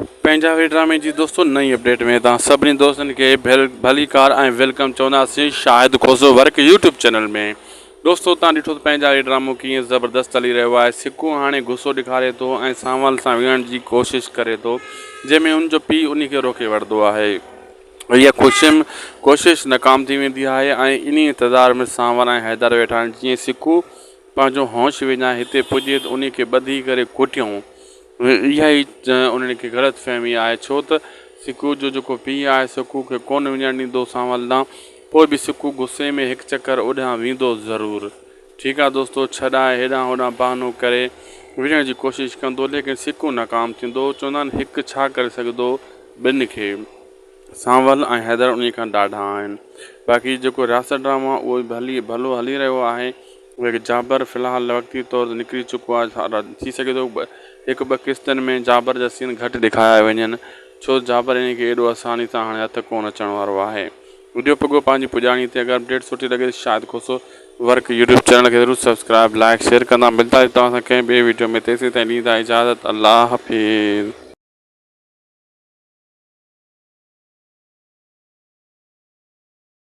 پنهنجا وي ڊرامي جي دوستو نئين اپڊيٽ ۾ توهان سڀني دوستن کي ڀليڪار ۽ welcome چونداسين Shahid Khoso work YouTube channel ۾ دوستو توهان ڏٺو ته پنهنجا وي ڊرامو ڪيئن زبردست هلي رهيو آهي سڪو هاڻي غصو ڏيکاري ٿو ۽ سانول سان وڙهڻ جي ڪوشش ڪري ٿو جنهن ۾ ان جو پيء ان کي روڪي وٺندو آهي اها خوشم ڪوشش ناڪام ٿي ويندي آهي ۽ انهي انتظار ۾ سانول ۽ حيدر ويٺا آهن جيئن سڪو پنهنجو هوش وڃائي هتي پڄي ته انهي کي ٻڌي ڪري ڪٽيون اها ئي انهن کي غلط فهمي آهي ڇو ته سڪو جو جيڪو پيء آهي سڪو کي ڪونه وڃڻ ڏيندو سانول ڏانهن پوء به سڪو غصي ۾ هڪ چڪر اوڏانهن ويندو ضرور ٺيڪ آهي دوستو ڇڏائي هيڏانهن هوڏانهن بهانو ڪري وڙهڻ جي ڪوشش ڪندو ليڪن سڪو ناڪام ٿيندو چوندا آهن هڪ ڇا ڪري سگهندو ٻن کي سانول ۽ حيدر انهي کان ڏاڍا آهن. باقي جيڪو رياست ڊرامو آهي اهو به هلي ڀلو هلي رهيو آهي. جابر في الحال وقتي طور تي نڪري چڪو آهي ٿي سگهي ٿو هڪ ٻه قسطن ۾ جابر جا سين گهٽ ڏيکاريا وڃن ڇو جابر انهي کي ايڏو آساني سان هاڻي هٿ ڪونه اچڻ وارو آهي. وڊيو پڳو پنهنجي پڄاڻي تي اگر اپڊيٽ سٺي لڳي ته Shahid Khoso work YouTube channel کي ضرور سبسڪرائب لائڪ شيئر ڪندا ملتا توهان سان ڪنهن ٻئي وڊيو ۾ تيسين تائين ڏيندا اجازت الله حافظ.